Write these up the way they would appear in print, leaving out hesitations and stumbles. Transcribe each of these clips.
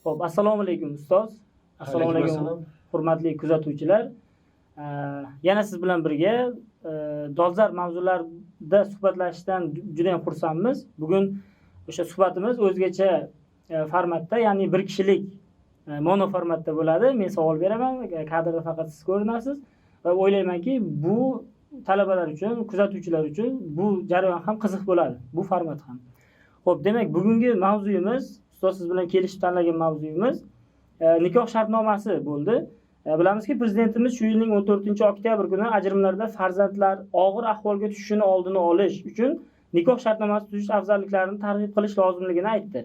Xo'p, assalomu alaykum, ustoz. Assalomu alaykum, hurmatli kuzatuvchilar. Yana siz bilan birga dolzarb mavzularda suhbatlashishdan juda ham xursandmiz. Bugun o'sha suhbatimiz o'zgacha formatda, ya'ni bir kishilik mono formatda bo'ladi. Men savol beraman, kadrda faqat siz ko'rinasiz va o'ylaymanki, bu talabalar uchun, kuzatuvchilar uchun bu jarayon ham qiziq bo'ladi, bu format ham. Xo'p, demak, bugungi mavzuyimiz, ustoz, siz bilan kelishib tanlagan mavzuyimiz nikoh shartnomasi bo'ldi. Bilamizki, prezidentimiz shu yilning 14 oktyabr kuni ajrimlarda farzandlar og'ir ahvolga tushishini oldini olish uchun nikoh shartnomasi tuzish afzalliklarini targ'ib qilish lozimligini aytdi.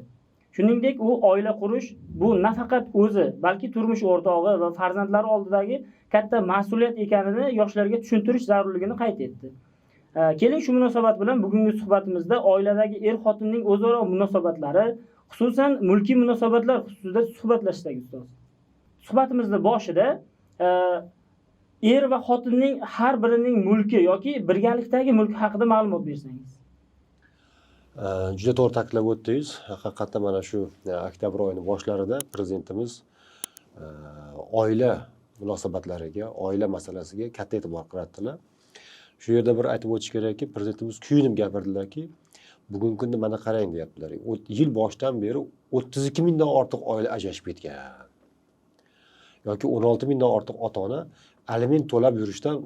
Shuningdek, u oila qurish bu nafaqat o'zi, balki turmush o'rtog'i va farzandlari oldidagi katta mas'uliyat ekanini yoshlarga tushuntirish zarurligini qayd etdi. Keling, shu munosabat bilan bugungi suhbatimizda oiladagi er-xotinning o'zaro munosabatlari, xususan mulkiy munosabatlar xususida suhbatlashsak, ustoz. Suhbatimizni boshida er va xotinning har birining mulki yoki birgalikdagi mulki haqida ma'lumot bersangiz. Juda to'g'ri ta'kidlab o'tdingiz. Haqiqatda mana shu oktyabr oyini boshlarida prezidentimiz oila munosabatlariga, oila masalasiga katta e'tibor qaratdilar. Shu yerda bir aytib o'tish kerakki, prezidentimiz kuyinib gapirdilarki, bugungi kunda mana qarang deyaptilar. Yil boshidan beri 32 mingdan ortiq oila ajrashib ketgan. Yoki 16 mingdan ortiq ota-ona aliment to'lab yurishdan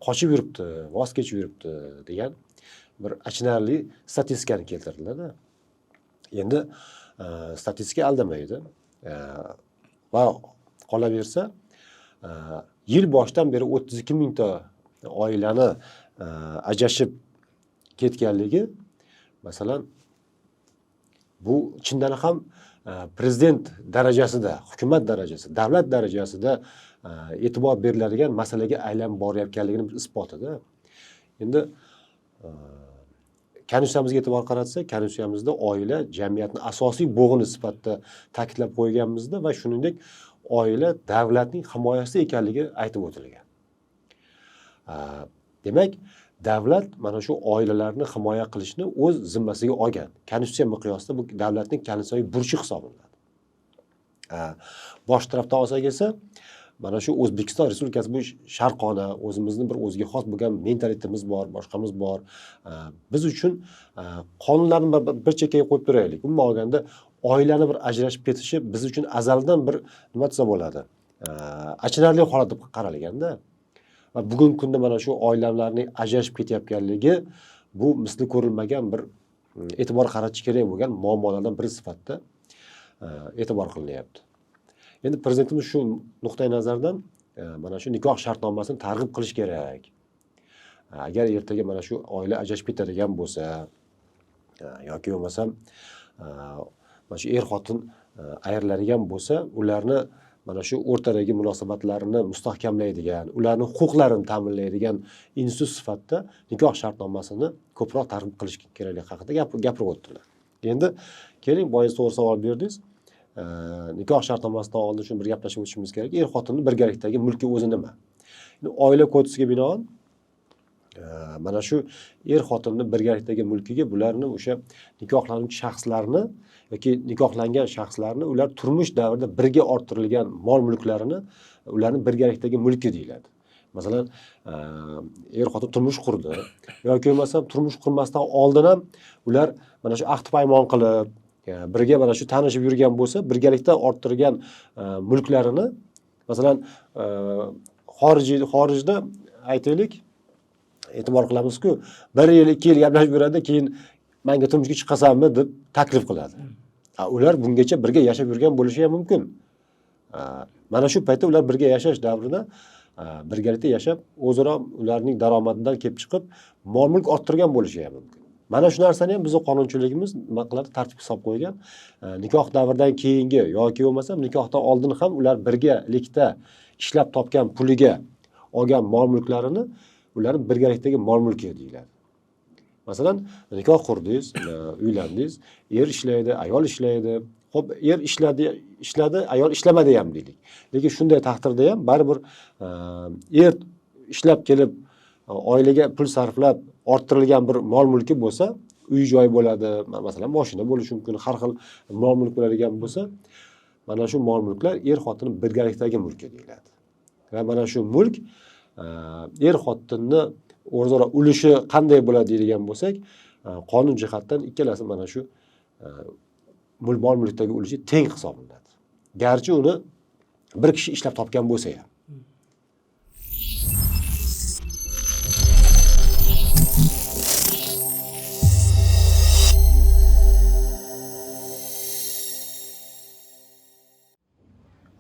qochib yuribdi, voz kechib yuribdi degan bir achinarli statistikani keltirdilar-da. Endi statistika aldamaydi. Va qolaversa, yil boshidan beri 32 mingta oilani ajrashib ketganligi, masalan, bu chindan ham prezident darajasida, hukumat darajasida, davlat darajasida e'tibor beriladigan masalaga aylanib borayotganligini bir isbotida. Endi konstitutsiyamizga e'tibor qaratsak, konstitutsiyamizda oila jamiyatni asosiy bo'g'ini sifatida ta'kidlab qo'yganmizda va shuningdek oila davlatning himoyasida ekanligi aytib o'tilgan. Demak, davlat mana shu oilalarni himoya qilishni o'z zimmasiga olgan. Konstitutsiya miqyosida bu davlatning konstitutsiyaviy burchi hisoblanadi. Boshqa tarafdan olsak esa, mana shu O'zbekiston Respublikasi bu sharqona, o'zimizni bir o'ziga xos bo'lgan mentalitetimiz bor, boshqamiz bor. Biz uchun qonunlarni bir chekkaga qo'yib turaylik. Umuman olganda oilani bir ajrashib ketishi biz uchun azaldan bir, nima desa bo'ladi, achinarli holat deb qaralganda. Va bugungi kunda mana shu oilalarning ajrashib ketayotganligi bu misli ko'rilmagan bir e'tibor qaratish kerak bo'lgan muammolardan biri sifatida e'tibor qilinyapti. Endi prezidentimiz shu nuqtai nazardan mana shu nikoh shartnomasini targ'ib qilish kerak. Agar ertaga mana shu oila ajrashib ketadigan bo'lsa yoki bo'lmasam mana shu er xotin ayriladigan bo'lsa, ularni mana shu o'rtadagi munosabatlarni mustahkamlaydigan, ularni huquqlarini ta'minlaydigan institut sifatida nikoh shartnomasini ko'proq targ'ib qilish kerakligi haqida gapirib o'tdilar. Endi keling, boya to'g'ri savol berdingiz. Nikoh shartnomasidan oldin shuni bir gaplashib o'tishimiz kerak. Er xotinni birgalikdagi mulki o'zi nima? Endi oila kodeksiga binoan mana shu er xotinni birgalikdagi mulkiga bularni o'sha nikohlanuvchi shaxslarni yoki nikohlangan shaxslarni ular turmush davrida birga orttirilgan mol mulklarini ularni birgalikdagi mulki deyiladi. Masalan, er xotin turmush qurdi yoki bo'lmasam turmush qurmasdan oldin ham ular mana shu ahd paymon qilib, birga mana shu tanishib yurgan bo'lsa, birgalikda orttirgan mulklarini, masalan, xorijiy xorijda aytaylik, e'tibor qilamizku, bir yil, 2 yil gaplashib yuradi, keyin manga turmushga chiqasanmi deb taklif qiladi. Ular bungacha birga yashab yurgan bo'lishi ham mumkin. Mana shu paytda ular birga yashash davrida birgalikda yashab, o'zaro ularning daromadidan kelib chiqib mol mulk orttirgan bo'lishi ham mumkin. Mana shu narsani ham bizni qonunchiligimiz nima qiladi, tartibga solib qo'ygan. Nikoh davridan keyingi yoki bo'lmasam nikohdan oldin ham ular birgalikda ishlab topgan puliga olgan mol mulklarini ularni birgalikdagi mol mulki deyiladi. Masalan, nikoh qurdingiz, uylandingiz, er ishlaydi, ayol ishlaydi. Xo'p, er ishladi, ishladi, ayol ishlamadi ham deylik. Lekin shunday taqdirda ham baribir er ishlab kelib oilaga pul sarflab orttirilgan bir mol mulki bo'lsa, uy joy bo'ladi, masalan, mashina bo'lishi mumkin, har xil mol mulk bo'ladigan bo'lsa, Mana shu mol mulklar er xotin birgalikdagi mulki deyiladi. Va mana shu mulk er xotinni o'zaro ulushi qanday bo'ladi deydigan bo'lsak, qonun jihatdan ikkalasi mana shu mol mulkdagi ulushi teng hisoblanadi. Garchi uni bir kishi ishlab topgan bo'lsa ham.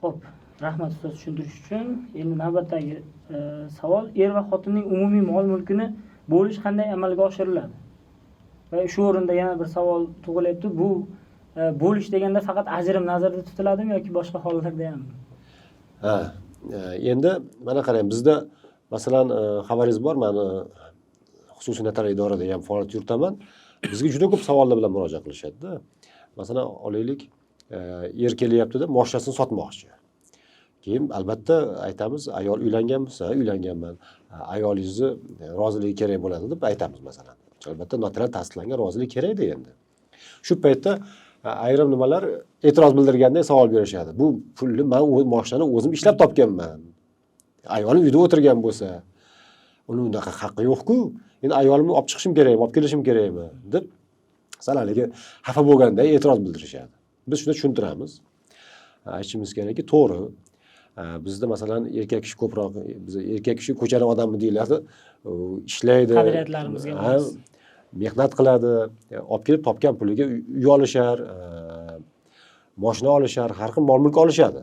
Xo'p, rahmat ustoz tushuntirish uchun. Endi navbatdagi savol, er va xotinning umumiy mol mulkini bo'lish qanday amalga oshiriladi? Va shu o'rinda yana bir savol tug'ilyapti. Bu bo'lish deganda faqat ajrim nazarda tutiladimi yoki boshqa hollarda ham? Ha, endi mana qarang, bizda masalan xabaringiz bor, men xususiy notarial idorada ham faoliyat yuritaman. Bizga juda ko'p savollar bilan murojaat qilishadi-da. Masalan, olaylik, er kelyapti-da, mashinasini sotmoqchi. Keyin albatta aytamiz, ayol uylanganmisiz? Ha, uylanganman. Ayolingizni roziligi kerak bo'ladi deb aytamiz masalan. Albatta notarial tasdiqlangan rozilik kerakda endi. Shu paytda ayrim nimalar e'tiroz bildirganda savol berishadi. Bu pulni men o'z mashinani o'zim ishlab topganman. Ayolim uyda o'tirgan bo'lsa, uni unaqa haqqi yo'q-ku. Endi ayolimni olib chiqishim kerakmi, olib kelishim kerakmi deb sal haligi xafa bo'lganda e'tiroz bildirishadi. Biz shuni tushuntiramiz. Aytishimiz kerakki, to'g'ri. Bizda masalan erkak kishi ko'proq, biz erkak kishi ko'chani odami deyiladi, ishlaydi, qadriyatlarimizga mos mehnat qiladi, olib kelib topgan puliga uy olishar, mashina olishar, har xil mol-mulk olishadi.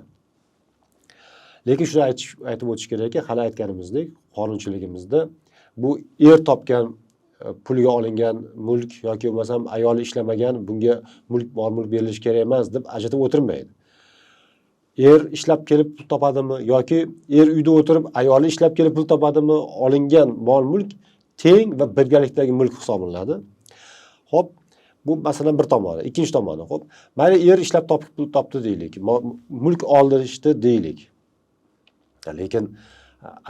Lekin shuni aytib o'tish kerakki, hali aytganimizdek, qonunchiligimizda bu er topgan pulga olingan mulk yoki bo'lmasam ayoli ishlamagan, bunga mulk, mol-mulk berilishi kerak emas deb ajratib o'tirmaydi. Er ishlab kelib pul topadimi yoki er uyda o'tirib ayoli ishlab kelib pul topadimi, olingan mol-mulk teng va birgalikdagi mulk hisoblanadi. Xo'p, bu masalan bir tomoni, ikkinchi tomoni, xo'p, mayli er ishlab topib pul topdi deylik, mulk oldirishdi deylik. Lekin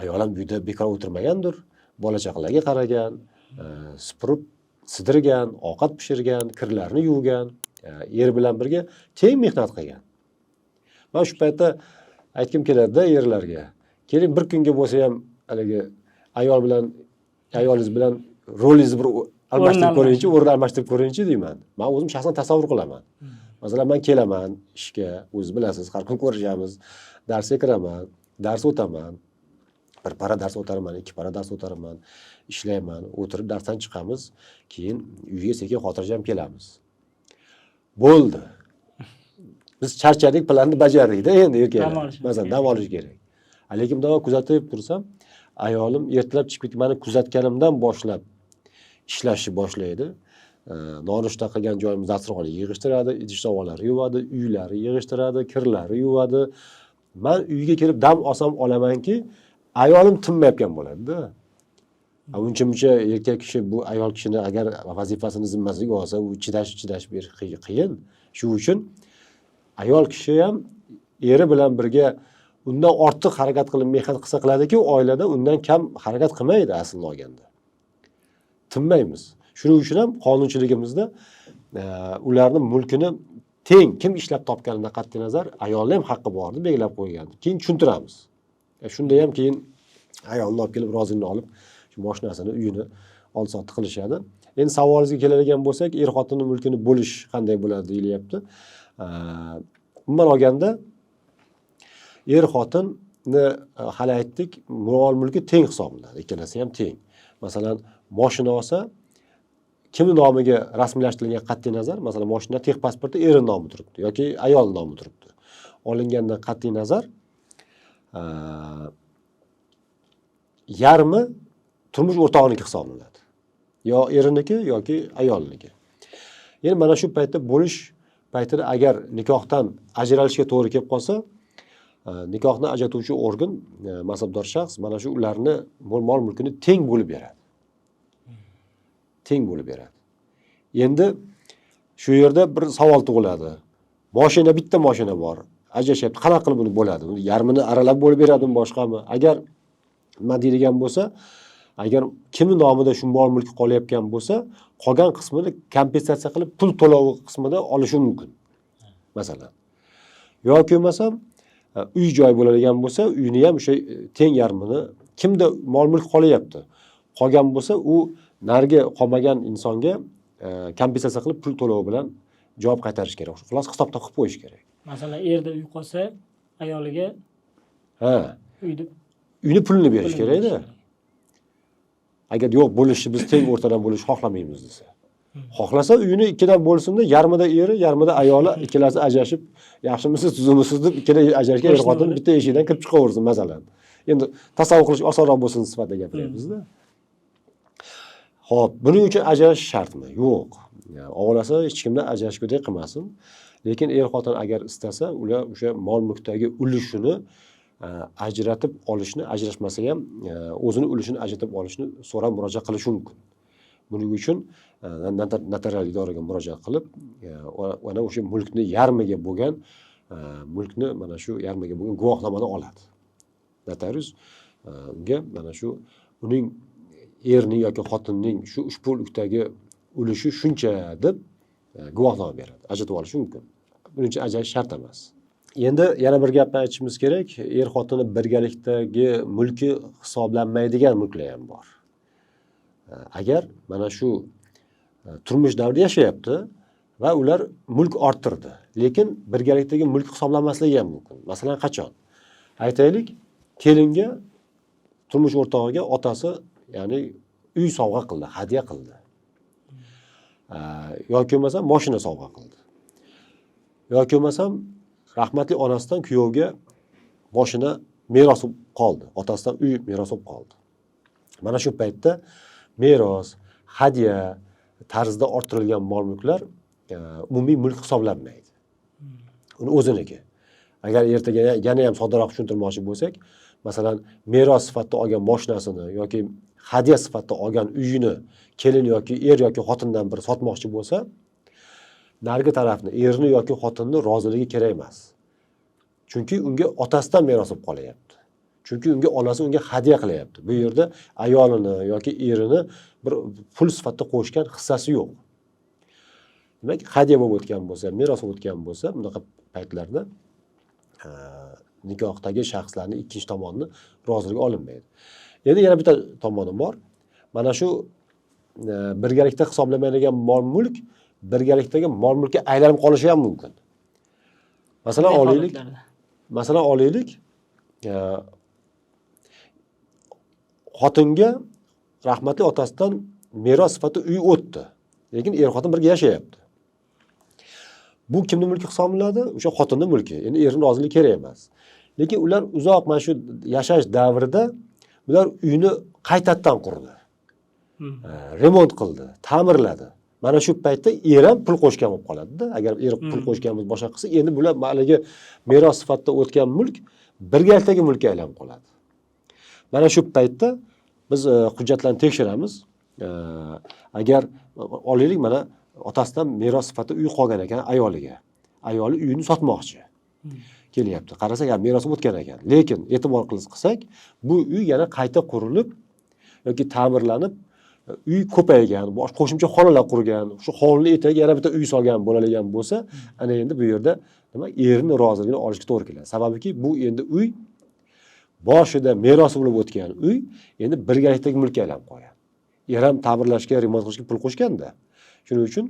ayol ham uyda bekor o'tirmagandir, bola chaqalarga qaragan, supurib sidirgan, ovqat pishirgan, kirlarni yuvgan, er bilan birga teng mehnat qilgan. Men shu paytda aytgim keladi-da erlarga, keling bir kunga bo'lsa ham haligi ayol bilan, ayolingiz bilan rolingizni bir almashtirib ko'ringchi, o'rin almashtirib ko'ringchi deyman. Men o'zim shaxsan tasavvur qilaman. Masalan, men kelaman ishga, o'zingiz bilasiz, har kun ko'rishamiz, darsga kiraman, dars o'taman. Bir para dars o'tarman, ikki para dars o'tarman, ishlayman, o'tirib darsdan chiqamiz, keyin uyga sekin xotirjam kelamiz. Bo'ldi. Biz charchadik, planni bajardik-da endi erkaklar. Masalan, dam olish kerak. Lekin bundoq kuzatib tursam, ayolim ertalab chiqib ketib, meni kuzatganimdan boshlab ishlashni boshlaydi. Nonushta qilgan joyimiz dasturxonni yig'ishtiradi, idish tovoqlarni yuvadi, uylari yig'ishtiradi, kirlari yuvadi. Men uyga kelib dam olsam olamanki, ayolim tinmayotgan bo'ladi-da. Uncha-muncha erkak kishi bu ayol kishini agar vazifasini zimmasiga olsa, u chidash berish qiyin. Shu uchun ayol kishi ham eri bilan birga undan ortiq harakat qilib mehnat qilsa qiladiki, oilada undan kam harakat qilmaydi aslini olganda. Tinmaymiz. Shuning uchun ham qonunchiligimizda ularning mulkini teng kim ishlab topganidan qat'iy nazar ayolning ham haqqi bor deb belgilab qo'ygan. Keyin tushuntiramiz. Shunda ham keyin ayolni olib kelib roziligini olib, shu mashinasini, uyini oldi-sotdi qilishadi. Endi savolingizga keladigan bo'lsak, er xotinning mulkini bo'lish qanday bo'ladi deyilyapti. Umuman olganda er xotinni hali aytdik, mol mulki teng hisoblanadi, ikkalasi ham teng. Masalan, mashina olsa, kimning nomiga rasmiylashtirilgan qat'iy nazar, masalan, mashina tex pasportda eri nomi turibdi yoki ayol nomi turibdi. Olingandan qat'iy nazar yarmi turmush o'rtog'iniki hisoblanadi. Yo eriniki yoki ayolniki. Endi mana shu paytda bo'lish paytida agar nikohdan ajralishga to'g'ri kelib qolsa, nikohni ajratuvchi organ, mansabdor shaxs mana shu ularni mol mulkini teng bo'lib beradi. Teng bo'lib beradi. Endi shu yerda bir savol tug'iladi. Mashina, bitta mashina bor. Ajrashyapti. Qanaqa qilib buni bo'ladi? Uni yarmini aralab bo'lib beradimi, boshqami? Agar nima deydigan bo'lsa, agar kimning nomida shu mol mulk qolayotgan bo'lsa, qolgan qismini kompensatsiya qilib pul to'lovi qismida olishi mumkin. Masalan. Yoki bo'lmasam uy joy bo'ladigan bo'lsa, uyni ham o'sha teng yarmini kimda mol mulk qolyapti, qolgan bo'lsa u narigi qolmagan insonga kompensatsiya qilib pul to'lovi bilan javob qaytarish kerak. Xullas hisobda qilib qo'yish kerak. Masalan, erda uy qolsa, ayoliga ha, uyni pulini berish kerakda. Agar yo'q bo'lishni biz teng o'rtadan bo'lishni xohlamaymiz desa. Xohlasa uyini ikkidan bo'lsinda, yarmida eri, yarmida ayoli, ikkalasi ajrashib, yaxshimisiz, tuzumisiz deb ikkala ajrashgan er xotin bitta eshikdan kirib chiqaversin masalan. Endi tasavvur qilish osonroq bo'lsin sifatida gapiryapmiz-da. Xo'p, buning uchun ajrashish shartmi? Yo'q. Ovulasi hech kimdan ajrashgudek qilmasin. Lekin er xotin agar istasa, ular o'sha mol mulkdagi ulushini ajratib olishni, ajrashmasa ham o'zini ulushini ajratib olishni so'rab murojaat qilishi mumkin. Buning uchun notarial idoraga murojaat qilib, ana o'sha mulkni yarmiga bo'lgan mulkni mana shu yarmiga bo'lgan guvohnomani oladi. Notarius unga mana shu uning erning yoki xotinning shu ushbu mulkdagi ulushi shuncha deb guvohnoma beradi. Ajratib olishi mumkin. Buning uchun ajrashish shart emas. Endi yana bir gapni aytishimiz kerak. Er xotini birgalikdagi mulki hisoblanmaydigan mulklar ham bor. Agar mana shu turmush davrida yashayapti va ular mulk orttirdi, lekin birgalikdagi mulk hisoblanmasligi ham mumkin. Masalan, qachon? Aytaylik, kelinga turmush o'rtog'iga otasi, ya'ni uy sovg'a qildi, hadya qildi. Yoki bo'lmasam mashina sovg'a qildi. Yoki bo'lmasam rahmatli onasidan kuyovga mashina meros bo'lib qoldi, otasidan uy meros bo'lib qoldi. Mana shu paytda meros, hadya tarzida orttirilgan mol-mulklar umumiy mulk hisoblanmaydi. Uni o'ziniki. Agar ertaga yana ham soddaroq tushuntirmoqchi bo'lsak, masalan, meros sifatida olgan mashinasini yoki hadya sifatida olgan uyini kelin yoki er yoki xotindan biri sotmoqchi bo'lsa, narigi tarafni, erni yoki xotinni roziligi kerak emas. Chunki unga otasidan meros bo'lib qolyapti. Chunki unga onasi unga hadya qilyapti. Bu yerda ayolini yoki erini bir pul sifatida qo'shgan hissasi yo'q. Demak, hadya bo'lib o'tgan bo'lsa, meros bo'lib o'tgan bo'lsa, bunaqa paytlarda nikohdagi shaxslarning ikkinchi tomonni roziligi olinmaydi. Endi yana bitta tomoni bor. Mana shu birgalikda hisoblanmaydigan mol-mulk birgalikdagi mol-mulkka aylanib qolishi ham mumkin. Masalan, olaylik, masalan olaylik, xotinga rahmatli otasidan meros sifatida uy o'tdi. Lekin er xotin birga yashayapti. Bu kimning mulki hisoblanadi? O'sha xotinning mulki. Endi erning roziligi kerak emas. Lekin ular uzoq mana shu yashash davrida ular uyni qaytadan qurdi. Remont qildi, ta'mirladi. Mana shu paytda er ham pul qo'shgan bo'lib qoladi-da. Agar er pul qo'shgan bo'lsa, boshqa qilsa, endi bular haligi meros sifatida o'tgan mulk birgalikdagi mulkka aylanib qoladi. Mana shu paytda biz hujjatlarni tekshiramiz. Agar olaylik, mana otasidan meros sifatida uy qolgan ekan ayoliga. Ayoli uyini sotmoqchi. Kelyapti. Qarasak, meros o'tgan ekan. Lekin e'tibor qilsak, bu uy yana qayta qurilib yoki ta'mirlanib, uy ko'paygan, qo'shimcha xonalar qurgan, shu hovlini etagiga yana bitta uy solgan bo'ladigan bo'lsa, ana endi bu yerda nima, erning roziligini olishga to'g'ri keladi. Sababiki bu endi uy boshida meros bo'lib o'tgan uy endi birgalikdagi mulkka aylanib qolgan. Er ham ta'mirlashga, remont qilishga pul qo'shganda. Shuning uchun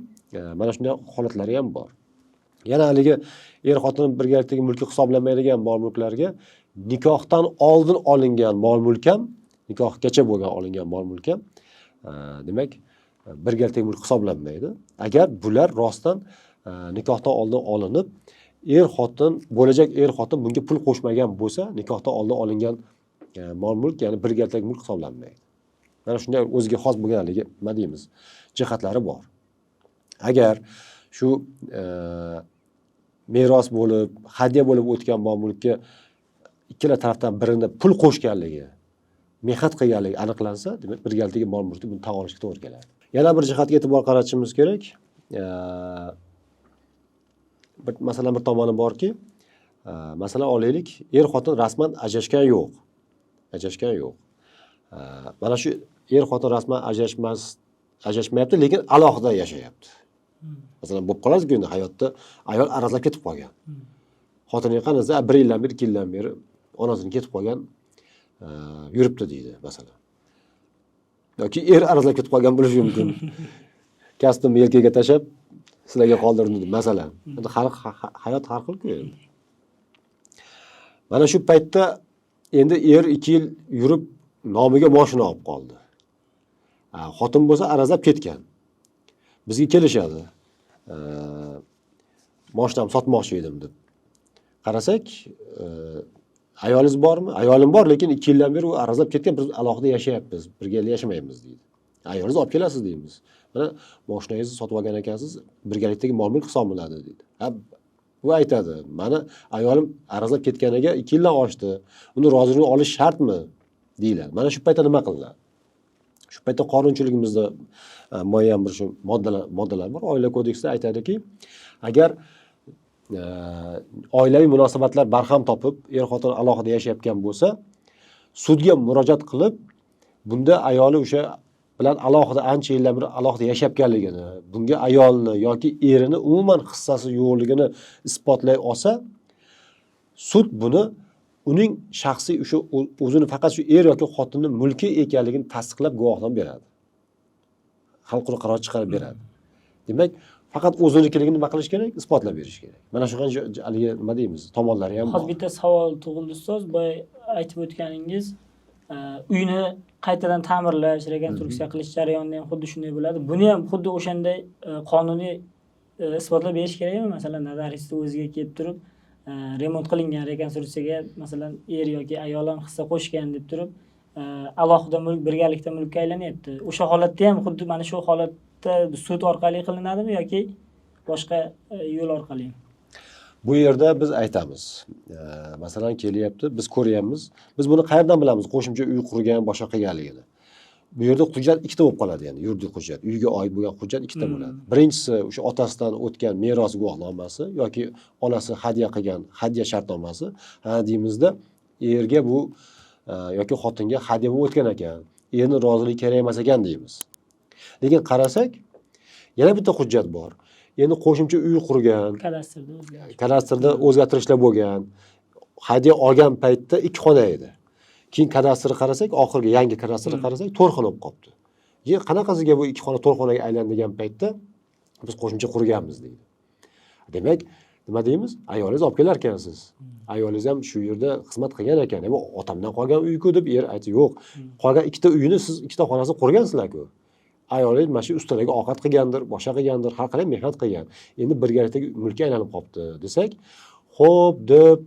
mana shunday holatlari ham bor. Yana haligi er xotin birgalikdagi mulki hisoblanmaydigan mol-mulklarga nikohdan oldin olingan mol-mulk ham, nikohgacha bo'lgan olingan mol-mulk ham demak birgalikdagi mulk hisoblanmaydi. Agar bular rostdan nikohdan oldin olinib, er xotin, bo'lajak er xotin bunga pul qo'shmagan bo'lsa, nikohdan oldin olingan mol-mulk, ya'ni birgalikdagi mulk hisoblanmaydi. Mana shunday o'ziga xos bo'lgan haligi nima deymiz, jihatlari bor. Agar shu meros bo'lib, hadya bo'lib o'tgan mol-mulkka ikkala tarafdan birini pul qo'shganligi, mehnat qilganligi aniqlansa, demak birgalikdagi mol-mulkni buni tan olishga to'g'ri keladi. Yana bir jihatga e'tibor qaratishimiz kerak. Bir masalan, bir tomoni borki, masalan olaylik, er xotin rasman ajrashgan yo'q. Ajrashgan yo'q. Mana shu er xotin rasman ajrashmayapti, lekin alohida yashayapti. Masalan, bo'lib qoladi-ku endi hayotda ayol arazlab ketib qolgan. Xotiniga qarasa, 1 yildan beri, 2 yildan beri onasini ketib qolgan, yuribdi deydi masalan. Yoki er arazlab ketib qolgan bo'lishi mumkin. Kasbimni yelkaga tashlab sizlarga qoldirdim masalan. Endi hayot har xil-ku endi. Mana shu paytda endi er 2 yil yurib nomiga moshina olib qoldi. Xotin bo'lsa arazlab ketgan. Bizga kelishadi. Moshinamni sotmoqchi edim deb. Qarasak, ayolingiz bormi? Ayolim bor, lekin 2 yildan beri u arazlab ketgan, biz alohida yashayapmiz, birga yashamaymiz deydi. Ayolingizni olib kelasiz deymiz. Mana moshinangizni sotib olgan ekansiz, birgalikdagi mol-mulk hisoblanadi deydi. Ha, u aytadi, mana ayolim arazlab ketganiga 2 yildan oshdi. Uni roziligini olish shartmi deyiladi. Mana shu paytda nima qilinadi? Shu paytda qonunchiligimizda muayyan bir shu moddalar bor. Oila kodeksida aytadiki, agar oilaviy munosabatlar barham topib, er-xotin alohida yashayotgan bo'lsa, sudga murojaat qilib, bunda ayoli o'sha bilan alohida ancha yillar beri alohida yashayotganligini, bunga ayolni yoki erini umuman hissasi yo'qligini isbotlay olsa, sud buni uning shaxsiy o'sha o'zini faqat shu er yoki xotinning mulki ekanligini tasdiqlab guvohnoma beradi. Xalq qaror chiqarib beradi. Demak, faqat o'zinikiligini nima qilish kerak? Isbotlab berish kerak. Mana shu haligi nima deymiz, tomonlari ham bor. Hozir bitta savol tug'ildi ustoz, boya aytib o'tganingiz, uyni qaytadan ta'mirlash, rekonstruksiya qilish jarayonida ham xuddi shunday bo'ladi. Buni ham xuddi o'shanday qonuniy isbotlab berish kerakmi? Masalan, notariusni o'ziga kelib turib, remont qilingan rekonstruksiyaga masalan er yoki ayol ham hissa qo'shgan deb turib, alohida mulk birgalikda mulkka aylanyapti. O'sha holatda ham xuddi mana shu holatda sud orqali qilinadimi yoki boshqa yo'l orqali? Bu yerda biz aytamiz. Masalan, kelyapti, biz ko'ryapmiz. Biz buni qayerdan bilamiz? Qo'shimcha uy qurgan, boshqa qilganligini. Bu yerda hujjat ikkita bo'lib qoladi, ya'ni yuridik hujjat, uyga oid bo'lgan hujjat ikkita bo'ladi. Birinchisi o'sha otasidan o'tgan meros guvohnomasi yoki onasi hadya qilgan hadya shartnomasi. Ha deymizda, erga bu yoki xotinga hadya bo'lib o'tgan ekan, erni roziligi kerak emas ekan deymiz. Lekin qarasak, yana bitta hujjat bor. Endi qo'shimcha uy qurgan, kadastrda o'zgartirishlar bo'lgan, hadya olgan paytda 2 xona edi. Keyin kadastrni qarasak, oxirgi yangi kadastrni qarasak, 4 xona bo'lib qolibdi. Qanaqasiga bu 2 xona 4 xonaga aylandi degan paytda biz qo'shimcha qurganmiz deydi. Demak, nima deymiz? Ayolingiz olib kelar ekansiz. Ayolingiz ham shu yerda xizmat qilgan ekan. Bu otamdan qolgan uy-ku deb er aytdi, yo'q. Qolgan ikkita uyni siz ikkita xonasini qurgansizlar-ku. Ayolingiz mana shu ustalarga ovqat qilgandir, boshqa qilgandir, har qalay mehnat qilgan. Endi birgalikdagi mulkka aylanib qolibdi desak, xo'p deb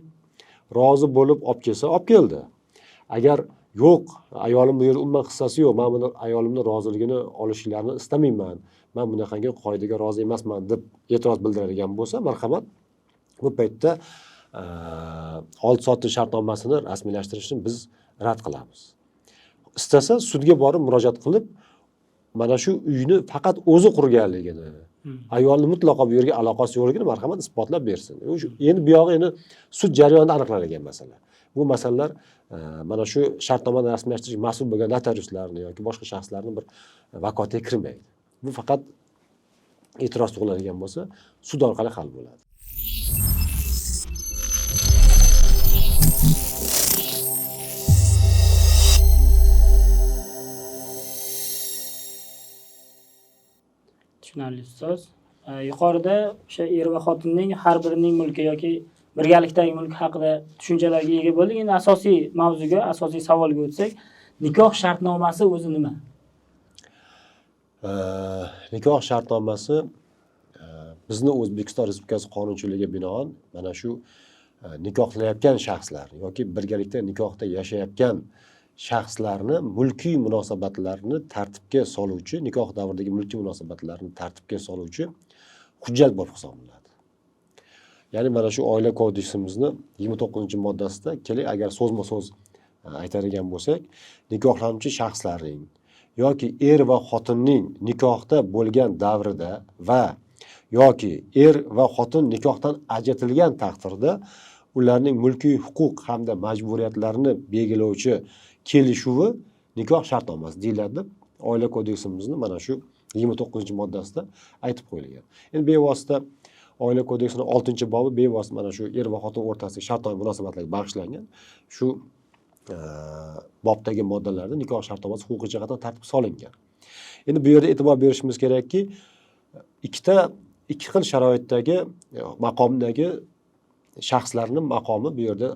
rozi bo'lib olib kelsa, olib keldi. Agar yo'q, ayolim bu yerda umuman hissasi yo'q, men buni ayolimning roziligini olishlarini istamayman, men bunaqangi qoidaga rozi emasman deb e'tiroz bildiradigan bo'lsa, marhamat, bu paytda oldi-sotdi shartnomasini rasmiylashtirishni biz rad qilamiz. Istasa sudga borib murojaat qilib, mana shu uyni faqat o'zi qurganligini, ayolni mutlaqo bu yerga aloqasi yo'qligini marhamat isbotlab bersin. Endi bu yog'i endi sud jarayonida aniqlanadigan masala. Bu masalalar mana shu shartnomani rasmiylashtirish mas'ul bo'lgan notariuslarni yoki boshqa shaxslarni bir vakolatiga kirmaydi. Bu faqat e'tiroz tug'iladigan bo'lsa, sud orqali hal bo'ladi. Tushunarli ustoz. Yuqorida o'sha er va xotinning har birining mulki yoki birgalikdagi mulk haqida tushunchalarga ega bo'ldik. Endi asosiy mavzuga, asosiy savolga o'tsak, nikoh shartnomasi o'zi nima? Nikoh shartnomasi bizni O'zbekiston Respublikasi qonunchiligiga binoan mana shu nikohlayotgan shaxslar yoki birgalikda nikohda yashayotgan shaxslarni mulkiy munosabatlarni tartibga soluvchi, nikoh davridagi mulkiy munosabatlarni tartibga soluvchi hujjat bo'lib hisoblanadi. Ya'ni mana shu oila kodeksimizni 29-moddasida keling, agar so'zma-so'z aytadigan bo'lsak, nikohlanuvchi shaxslarning yoki er va xotinning nikohda bo'lgan davrida va yoki er va xotin nikohdan ajratilgan taqdirda ularning mulkiy huquq hamda majburiyatlarini belgilovchi kelishuvi nikoh shartnomasi deyiladi deb oila kodeksimizni mana shu 29-moddasida aytib qo'yilgan. Endi bevosita Oila kodeksining 6-bobi bevosita mana shu er va xotin o'rtasidagi shartnoma munosabatlarga bag'ishlangan. Shu bobdagi moddalarda nikoh shartnomasi huquqiy jihatdan tartibga solingan. Endi bu yerda e'tibor berishimiz kerakki, ikki xil sharoitdagi maqomdagi shaxslarning maqomi bu yerda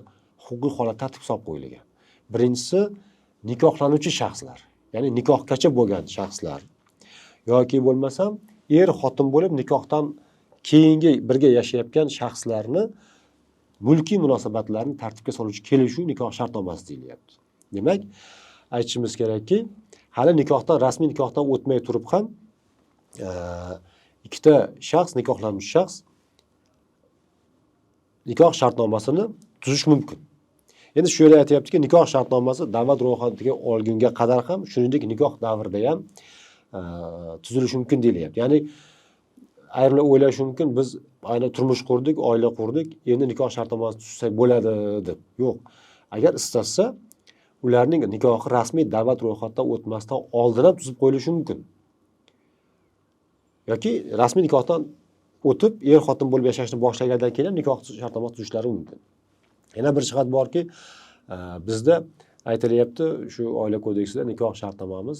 huquqiy holat tartibga solib qo'yilgan. Birinchisi nikohlanuvchi shaxslar, ya'ni nikohgacha bo'lgan shaxslar yoki bo'lmasam er xotin bo'lib nikohdan keyingi birga yashayotgan shaxslarni mulkiy munosabatlarni tartibga soluvchi kelishuv nikoh shartnomasi deyilyapti. Demak, aytishimiz kerakki, hali nikohdan, rasmiy nikohdan o'tmay turib ham ikkita shaxs, nikohlanuvchi shaxs nikoh shartnomasini tuzish mumkin. Endi shu yerda aytyaptiki, nikoh shartnomasi davlat ro'yxatiga olgunga qadar ham, shuningdek nikoh davrida ham tuzilishi mumkin deyilyapti. Ya'ni ayrimlar o'ylashi mumkin, biz aynan turmush qurdik, oila qurdik, endi nikoh shartnomasi tuzsak bo'ladi deb. Yo'q. Agar istasa, ularning nikohi rasmiy davlat ro'yxatidan o'tmasdan oldin ham tuzib qo'yilishi mumkin. Yoki rasmiy nikohdan o'tib er xotin bo'lib yashashni boshlagandan keyin ham nikoh shartnomasi tuzishlari mumkin. Yana bir jihat borki, bizda aytilyapti, shu oila kodeksida nikoh shartnomamiz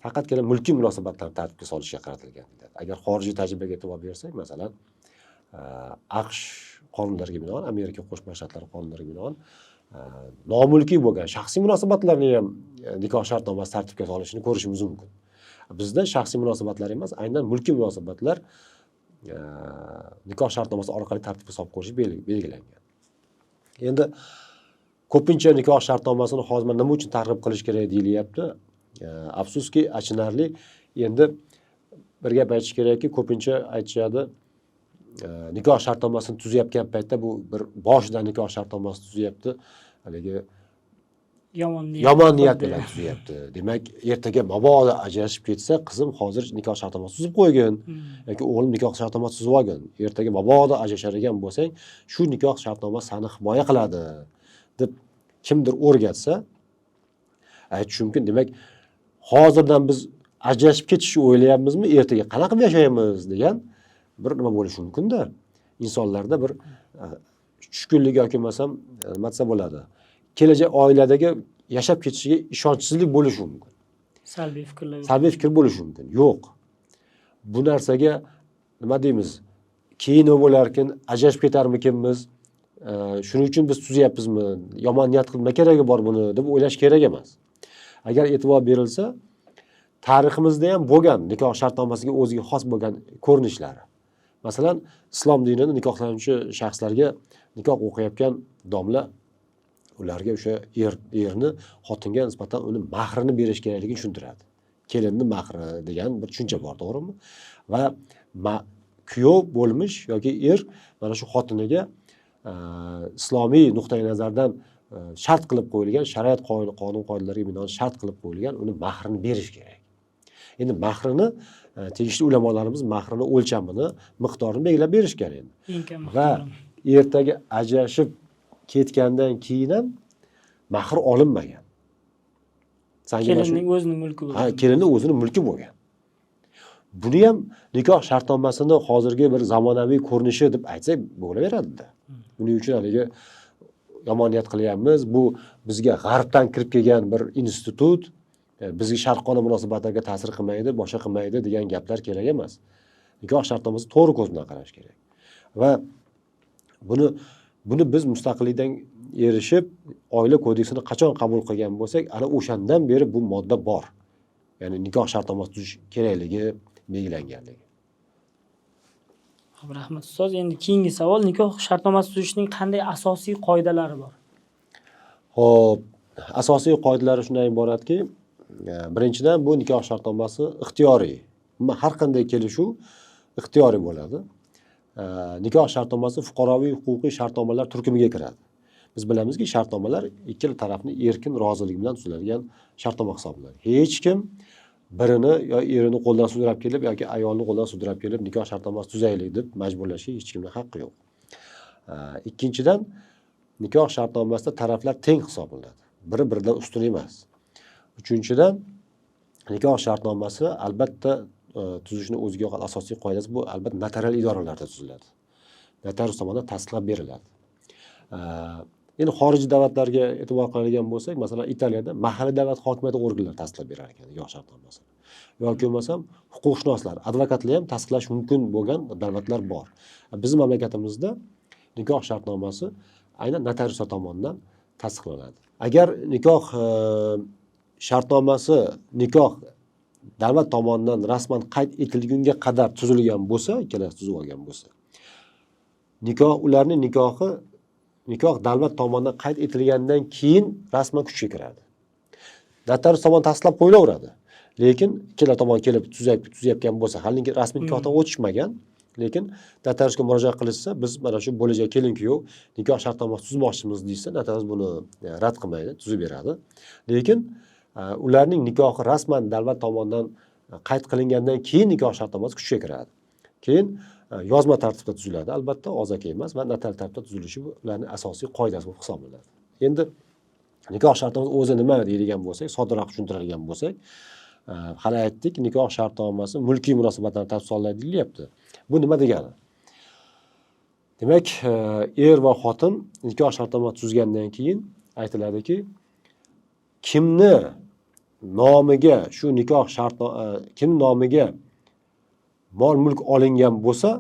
faqatgina mulkiy munosabatlarni tartibga solishga qaratilgan deyiladi. Agar xorijiy tajribaga e'tibor bersak, masalan, AQSh qonunlariga binoan, Amerika Qo'shma Shtatlari qonunlariga binoan, nomulkiy bo'lgan shaxsiy munosabatlarni ham nikoh shartnomasi tartibga solishini ko'rishimiz mumkin. Bizda shaxsiy munosabatlar emas, aynan mulkiy munosabatlar nikoh shartnomasi orqali tartibga solib qo'yish belgilangan. Endi ko'pincha nikoh shartnomasini hozir nima uchun targ'ib qilish kerak deyilyapti. Afsuski, achinarli. Endi bir gap aytish kerakki, ko'pincha aytishadi, nikoh shartnomasini tuzayotgan paytda bu bir boshidan nikoh shartnomasi tuzyapti, haligi yomon niyat bilan tuzyapti. Demak, ertaga mabodo ajrashib ketsa, qizim hozir nikoh shartnomasi tuzib qo'ygin yoki o'g'lim nikoh shartnomasi tuzib olgin. Ertaga mabodo ajrashar ekan bo'lsang, shu nikoh shartnomasi seni himoya qiladi deb kimdir o'rgatsa, aytish mumkin. Demak, hozirdan biz ajrashib ketishni o'ylayapmizmi, ertaga qanaqa qilib yashaymiz degan bir nima bo'lishi mumkin-da. Insonlarda bir tushkunlik yoki bo'lmasam nima desa bo'ladi, kelajak oiladagi yashab ketishiga ishonchsizlik bo'lishi mumkin. Salbiy fikrlar. Salbiy fikr bo'lishi mumkin. Yo'q. Bu narsaga nima deymiz? Keyin nima bo'larkin, ajrashib ketarmikinmiz? Shuning uchun biz tuzyapmizmi? Yomon niyat qilib nima keragi bor buni deb o'ylash kerak emas. Agar e'tibor berilsa, tariximizda ham bo'lgan nikoh shartnomasiga o'ziga xos bo'lgan ko'rinishlari. Masalan, islom dinida nikohlanuvchi shaxslarga nikoh o'qiyotgan domla ularga o'sha erni xotinga nisbatan uni mahrini berish kerakligini tushuntiradi. Kelinni mahri degan bir tushuncha bor, to'g'rimi? Va kuyov bo'lmish yoki er mana shu xotiniga islomiy nuqtai nazardan shart qilib qo'yilgan, shariat qonun qoidalariga binoan shart qilib qo'yilgan uni mahrini berish kerak. Endi mahrini tegishli ulamolarimiz mahrini o'lchamini, miqdorini belgilab berishgan endi. Va ertaga ajrashib ketgandan keyin ham mahr olinmagan. Kelinning o'zining mulki bo'lgan. Ha, kelinning o'zining mulki bo'lgan. Buni ham nikoh shartnomasini hozirgi bir zamonaviy ko'rinishi deb aytsak bo'laveradida. Buning uchun haligi yomon niyat qilyapmiz, bu bizga g'arbdan kirib kelgan bir institut, bizga sharqona munosabatlarga ta'sir qilmaydi, boshqa qilmaydi degan gaplar kerak emas. Nikoh shartnomasi to'g'ri ko'z bilan qarash kerak. Va buni biz mustaqillikdan erishib, oila kodeksini qachon qabul qilgan bo'lsak, ana o'shandan beri bu modda bor. Ya'ni nikoh shartnomasi tuzish kerakligi belgilanganligi. Xo'p, rahmat ustoz. Endi keyingi savol, nikoh shartnomasi tuzishning qanday asosiy qoidalari bor? Xo'p, asosiy qoidalari shundan iboratki, birinchidan bu nikoh shartnomasi ixtiyoriy. Har qanday kelishuv ixtiyoriy bo'ladi. Nikoh shartnomasi fuqaroviy huquqiy shartnomalar turkumiga kiradi. Biz bilamizki, shartnomalar ikkala tarafning erkin roziligi bilan tuziladigan shartnoma hisoblanadi. Hech kim birini yo erini qo'ldan sudrab kelib yoki ayolni qo'ldan sudrab kelib nikoh shartnomasi tuzaylik deb majburlashga hech kimning haqqi yo'q. Ikkinchidan, nikoh shartnomasida taraflar teng hisoblanadi. Biri biridan ustun emas. Uchinchidan, nikoh shartnomasi albatta tuzishni o'ziga xos asosiy qoidasi bu albatta notarial idoralarda tuziladi. Notarius tomonidan tasdiqlab beriladi. Endi xorijiy davlatlarga e'tibor qiladigan bo'lsak, masalan, Italiyada mahalliy davlat hokimiyati organlari tasdiqlab berar ekan nikoh shartnomasini. Yoki bo'lmasam huquqshunoslar, advokatlar ham tasdiqlash mumkin bo'lgan davlatlar bor. Bizning mamlakatimizda nikoh shartnomasi aynan notariuslar tomonidan tasdiqlanadi. Agar nikoh shartnomasi nikoh davlat tomonidan rasman qayd etilgunga qadar tuzilgan bo'lsa, ikkalasi tuzib olgan bo'lsa, nikoh ularning nikohi nikoh davlat tomonidan qayd etilgandan keyin rasman kuchga kiradi. Notarius tomonidan tasdiqlab qo'yilaveradi. Lekin ikkala tomon kelib tuzayotgan bo'lsa, hali rasmiy nikohdan o'tishmagan, lekin notariusga murojaat qilishsa, biz mana shu bo'lajak kelin kuyov nikoh shartnomasi tuzmoqchimiz deysa, notarius buni rad qilmaydi, tuzib beradi. Lekin ularning nikohi rasman davlat tomonidan qayd qilingandan keyin nikoh shartnomasi kuchga kiradi. Keyin yozma tartibda tuziladi, albatta og'zaki emas va notarial tartibda tuzilishi bu ularning asosiy qoidasi bo'lib hisoblanadi. Endi nikoh shartnomasi o'zi nima deydigan bo'lsak, soddaroq tushuntiradigan bo'lsak, hali aytdik, nikoh shartnomasi mulkiy munosabatlarni tartib soladi deyilyapti. Bu nima degani? Demak, er va xotin nikoh shartnomasi tuzgandan keyin aytiladiki, kimni nomiga shu nikoh kim nomiga mol mulk olingan bo'lsa,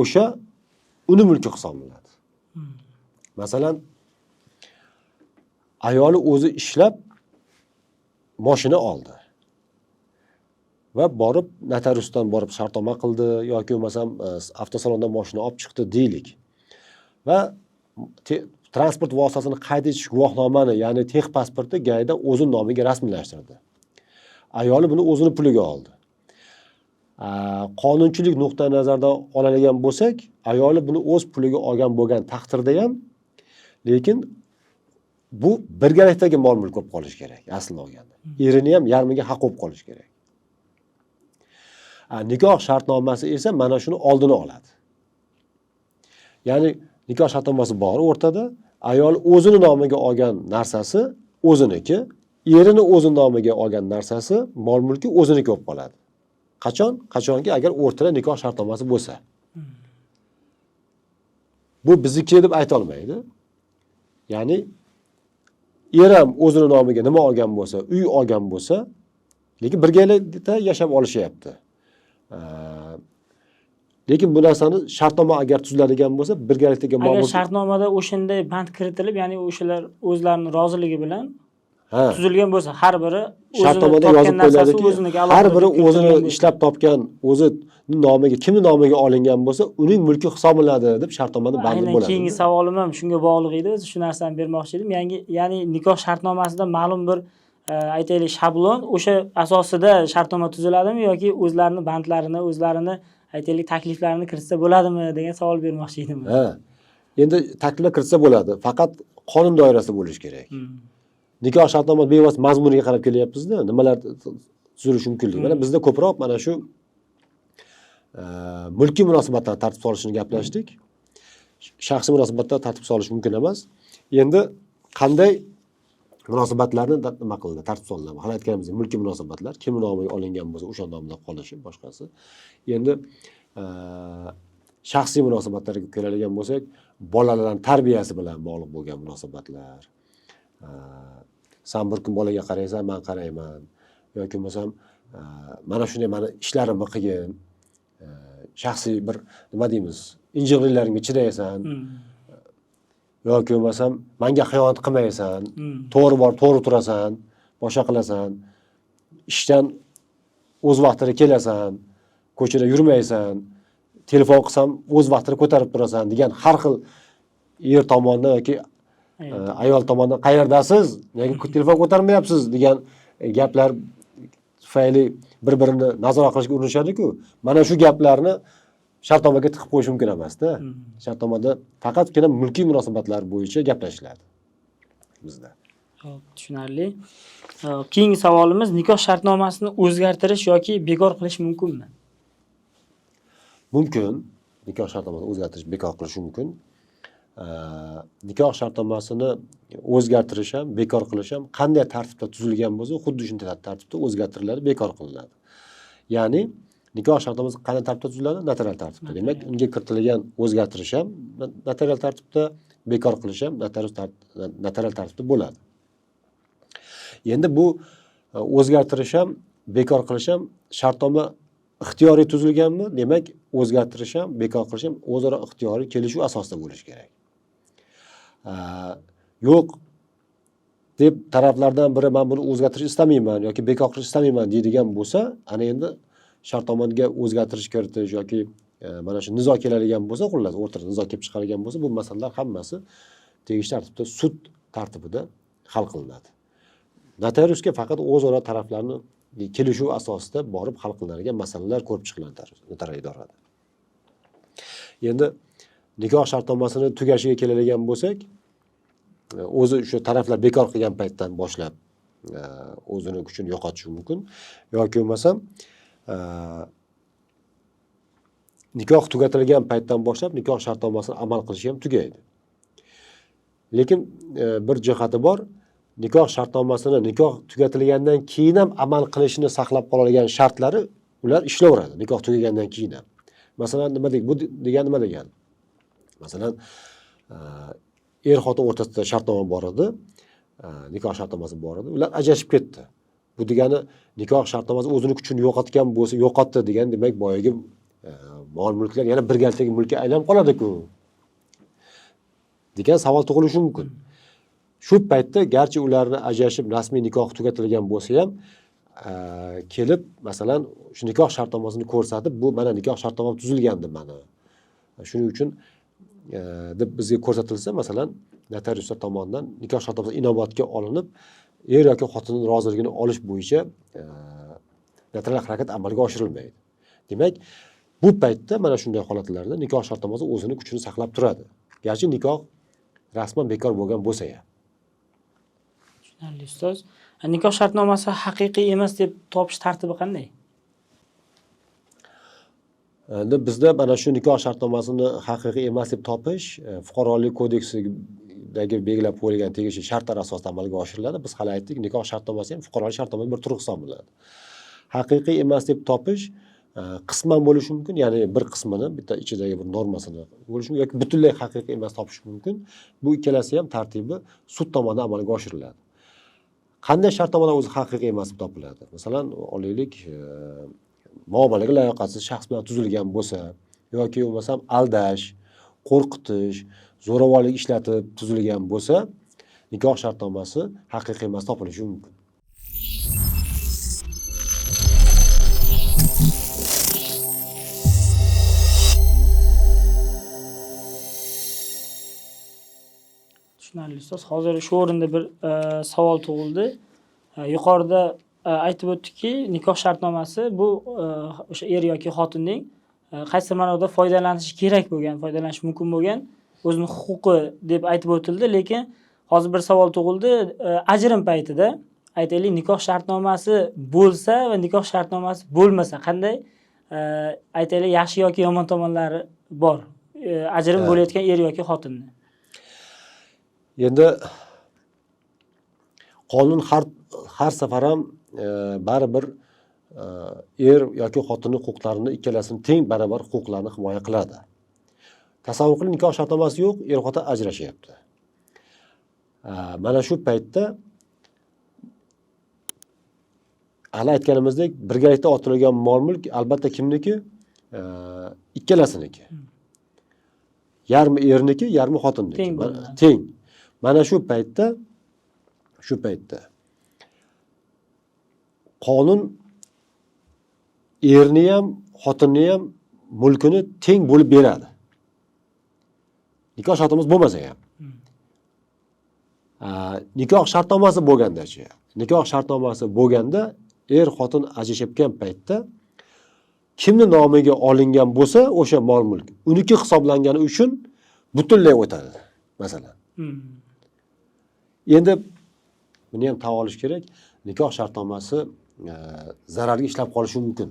o'sha uni mulki hisoblanadi. Masalan, ayoli o'zi ishlab moshina oldi va borib notariusdan borib shartnoma qildi yoki bo'lmasam avtosalondan moshina olib chiqdi deylik. Va transport vositasini qayd etish guvohnomani, ya'ni tex pasportni GAIda o'zi nomiga rasmiylashtirdi. Ayoli buni o'zini puliga oldi. Qonunchilik nuqtai nazaridan oladigan bo'lsak, ayoli buni o'z puliga olgan bo'lgan taqdirda ham, lekin bu birgalikdagi mol mulk bo'lib qolishi kerak aslida olganda. Erini ham yarmiga haq bo'lib qolishi kerak. Nikoh shartnomasi esa mana shuni oldini oladi. Ya'ni nikoh shartnomasi bor o'rtada, ayol o'zini nomiga olgan narsasi o'ziniki, erini o'zi nomiga olgan narsasi mol mulki o'ziniki bo'lib qoladi. Qachon? Qachonki agar o'rtada nikoh shartnomasi bo'lsa. Bu bizniki deb ayta olmaydi. Ya'ni er ham o'zini nomiga nima olgan bo'lsa, uy olgan bo'lsa, lekin birgalikda yashab olishyapti. Lekin bu narsani shartnoma agar tuziladigan bo'lsa, birgalikdagi mol Agar shartnomada o'shanday band kiritilib, ya'ni o'shalar o'zlarining roziligi bilan tuzilgan bo'lsa, har biri o'zini shartnomada topgan yozib narsasi qo'yiladiki, o'ziniki har biri alohida o'zini kiritilgan bo'lsa. ishlab topgan, o'zi nomiga, kimni nomiga olingan bo'lsa, uning mulki hisoblanadi deb shartnomada bandi Aynan bo'ladi. keyingi savolim ham shunga bog'liq edi. O'zi shu narsani bermoqchi edim. Ya'ni nikoh shartnomasida ma'lum bir aytaylik shablon, o'sha asosida shartnoma tuziladimi yoki o'zlarini bandlarini, o'zlarini aytaylik takliflarini kiritsa bo'ladimi degan savol bermoqchi edim. Ha. Endi takliflar kiritsa bo'ladi, faqat qonun doirasida bo'lishi kerak. Nikoh shartnomasi bevosita mazmuniga qarab kelyapmiz-da, nimalar tuzilishi mumkinligi. Mana bizda ko'proq mana shu mulkiy munosabatlarni tartib solishini gaplashdik. Shaxsiy munosabatlar tartib solish mumkin emas. Endi qanday munosabatlarni nima qilinadi, tartib solinadi? Hali aytganimizdek, mulkiy munosabatlar kim nomiga olingan bo'lsa, o'sha nomida qolishi, boshqasi. Endi shaxsiy munosabatlarga keladigan bo'lsak, bolalarning tarbiyasi bilan bog'liq bo'lgan munosabatlar. San bir kun bolaga qaraysan, man qarayman. Yoki bo'lmasam, mana shunday mani ishlarimni qilgin. Shaxsiy bir nima deymiz, injiqliklarimga chidaysan. Yoki bo'lmasam menga xiyonat qilmaysan. To'g'ri borib to'g'ri turasan, boshqa qilasan. Ishdan o'z vaqtida kelasan, ko'chada yurmaysan, telefon qilsam o'z vaqtida ko'tarib turasan degan har xil er tomonidan yoki ayol tomonidan qayerdasiz, nega telefon ko'tarmayapsiz degan gaplar tufayli bir-birini nazorat qilishga urinishadi-ku. Mana shu gaplarni shartnomaga tiqib qo'yish mumkin emas-da. Shartnomada faqatgina mulkiy munosabatlar bo'yicha gaplashiladi bizda. Xo'p, tushunarli. Keyingi savolimiz: nikoh shartnomasini o'zgartirish yoki bekor qilish mumkinmi? Mumkin. Nikoh shartnomasini o'zgartirish, bekor qilish mumkin. Nikoh shartnomasini o'zgartirish ham, bekor qilish ham qanday tartibda tuzilgan bo'lsa, xuddi shunday tartibda o'zgartiriladi, bekor qilinadi. Ya'ni Nikoh shartnomasi qanday tartibda tuziladi? Notarial tartibda. Demak, unga kiritilgan o'zgartirish ham notarial tartibda, bekor qilish ham notarial tartibda bo'ladi. Endi bu o'zgartirish ham, bekor qilish ham shartnoma ixtiyoriy tuzilganmi? Demak, o'zgartirish ham, bekor qilish ham o'zaro ixtiyoriy kelishuv asosida bo'lishi kerak. Yo'q deb taraflardan biri men buni o'zgartirish istamayman yoki bekor qilish istamayman deydigan bo'lsa, ana endi shartnomaga o'zgartirish kiritish yoki mana shu nizo keladigan bo'lsa, xullas o'rtada nizo kelib chiqadigan bo'lsa, bu masalalar hammasi tegishli tartibda sud tartibida hal qilinadi. Notariusga faqat o'zaro taraflarni kelishuv asosida borib hal qilinadigan masalalar ko'rib chiqiladi notarial idorada. Endi nikoh shartnomasini tugashiga keladigan bo'lsak, o'zi o'sha taraflar bekor qilgan paytdan boshlab o'zini kuchini yo'qotishi mumkin yoki bo'lmasam nikoh tugatilgan paytdan boshlab nikoh shartnomasini amal qilishi ham tugaydi. Lekin bir jihati bor, nikoh shartnomasini nikoh tugatilgandan keyin ham amal qilishini saqlab qoladigan shartlari ular ishlayveradi nikoh tugagandan keyin ham. Masalan, nima deydi? Bu degani nima degani? Masalan, er-xotin o'rtasida shartnoma bor edi, nikoh shartnomasi bor edi, ular ajrashib ketdi. Bu degani nikoh shartnomasi o'zini kuchini yo'qotgan bo'lsa, yo'qotdi degan, demak, boyagi mol mulklar yana birgalikdagi mulkka aylanib qoladi-ku degan savol tug'ilishi mumkin. Shu paytda garchi ularni ajrashib rasmiy nikoh tugatilgan bo'lsa ham, kelib masalan shu nikoh shartnomasini ko'rsatib, bu mana nikoh shartnomam tuzilgandi mana. Shuning uchun deb bizga ko'rsatilsa, masalan, notariuslar tomonidan nikoh shartnomasi inobatga olinib, er yoki xotinning roziligini olish bo'yicha notarial harakat amalga oshirilmaydi. Demak, bu paytda mana shunday holatlarda nikoh shartnomasi o'zini kuchini saqlab turadi. Garchi nikoh rasman bekor bo'lgan bo'lsa ham. Tushunarli ustoz. Nikoh shartnomasi haqiqiy emas deb topish tartibi qanday? Endi bizda mana shu nikoh shartnomasini haqiqiy emas deb topish fuqarolik kodeksidagi belgilab qo'yilgan tegishli shartlar asosida amalga oshiriladi. Biz hali aytdik, nikoh shartnomasi ham fuqarolik shartnomasining bir turi hisoblanadi. Haqiqiy emas deb topish qisman bo'lishi mumkin, ya'ni bir qismini, bitta ichidagi bir normasini bo'lishi mumkin yoki butunlay haqiqiy emas topish mumkin. Bu ikkalasi ham tartibi sud tomonidan amalga oshiriladi. Qanday shartnomalar o'zi haqiqiy emas deb topiladi? Masalan, olaylik, muomalaga layoqatsiz shaxs bilan tuzilgan bo'lsa yoki bo'lmasam aldash, qo'rqitish, zo'ravonlik ishlatib tuzilgan bo'lsa, nikoh shartnomasi haqiqiy emas topilishi mumkin. Tushunarli ustoz. Hozir shu o'rinda bir savol tug'ildi. Yuqorida aytib o'tdikki, nikoh shartnomasi bu o'sha er yoki xotinning qaysi ma'noda foydalanishi kerak bo'lgan, foydalanish mumkin bo'lgan o'zining huquqi deb aytib o'tildi, lekin hozir bir savol tug'ildi. Ajrim paytida aytaylik, nikoh shartnomasi bo'lsa va nikoh shartnomasi bo'lmasa qanday aytaylik yaxshi yoki yomon tomonlari bor ajrim bo'layotgan er yoki xotinni? Endi qonun har safar ham baribir er yoki xotinning huquqlarini ikkalasini teng barobar huquqlarini himoya qiladi. Tasavvur qiling, nikoh shartnomasi yo'q, er xotin ajrashyapti. Mana shu paytda hali aytganimizdek, birgalikda orttirilgan mol-mulk albatta kimniki? Ikkalasiniki. Yarmi erniki, yarmi xotinniki. Teng. Mana shu paytda qonun erni ham, xotinni ham mulkini teng bo'lib beradi. Nikoh shartnomasi bo'lmasa ham. Nikoh shartnomasi bo'lganda-chi? Nikoh shartnomasi bo'lganda er xotin ajrashayotgan paytda kimni nomiga olingan bo'lsa, o'sha mol-mulk uniki hisoblangani uchun butunlay o'tadi, masalan. Endi buni ham tan olish kerak, nikoh shartnomasi zararga ishlab qolishi mumkin.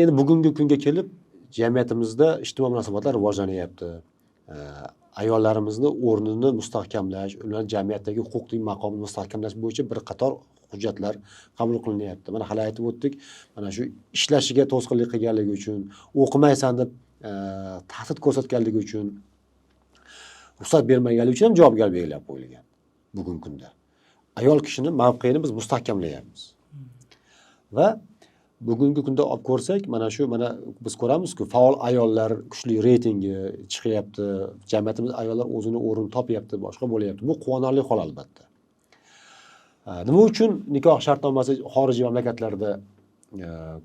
Endi bugungi kunga kelib jamiyatimizda ijtimoiy munosabatlar rivojlanyapti. Ayollarimizni o'rnini mustahkamlash, ularni jamiyatdagi huquqiy maqomini mustahkamlash bo'yicha bir qator hujjatlar qabul qilinyapti. Mana hali aytib o'tdik, mana shu ishlashiga to'sqinlik qilganligi uchun, o'qimaysan deb tahdid ko'rsatganligi uchun, ruxsat bermaganligi uchun ham javobgar belgilab qo'yilgan bugungi kunda. Ayol kishini mavqeini biz mustahkamlayapmiz. Va bugungi kunda olib ko'rsak, mana shu mana biz ko'ramizku, faol ayollar kuchli reytingi chiqyapti, jamiyatimiz ayollar o'zini o'rnini topyapti, boshqa bo'lyapti. Bu quvonarli hol albatta. Nima uchun nikoh shartnomasi xorijiy mamlakatlarda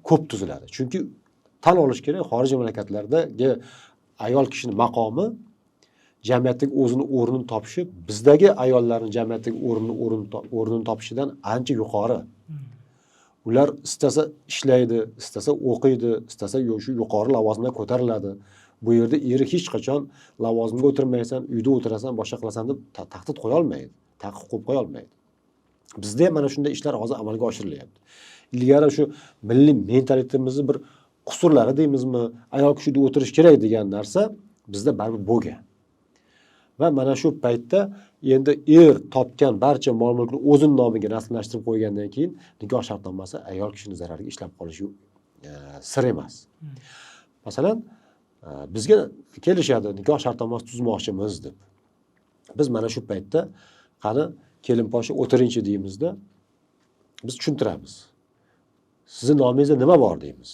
ko'p tuziladi? Chunki tan olish kerak, xorijiy mamlakatlardagi ayol kishining maqomi, jamiyatdagi o'zini o'rnini topishi bizdagi ayollarning jamiyatdagi o'rnini topishidan ancha yuqori. Ular istasa ishlaydi, istasa o'qiydi, istasa shu yuqori lavozimga ko'tariladi. Bu yerda eri hech qachon lavozimga o'tirmaysan, uyda o'tirasan, boshqa qilasan deb tahdid qo'ya olmaydi, taqiq qo'yib qo'ya olmaydi. Bizda ham mana shunday ishlar hozir amalga oshirilyapti. Ilgari shu milliy mentalitetimizni bir qusurlari deymizmi, ayol kishi uyda o'tirish kerak degan narsa bizda baribir bo'lgan. Va mana shu paytda endi er topgan barcha mol-mulkni o'zini nomiga rasmiylashtirib qo'ygandan keyin nikoh shartnomasi ayol kishining zarariga ishlab qolishi sir emas. Masalan, bizga kelishadi, nikoh shartnomasi tuzmoqchimiz deb. Biz mana shu paytda qani kelinposhsha o'tiringchi deymizda, biz tushuntiramiz. Sizni nomingizda nima bor deymiz.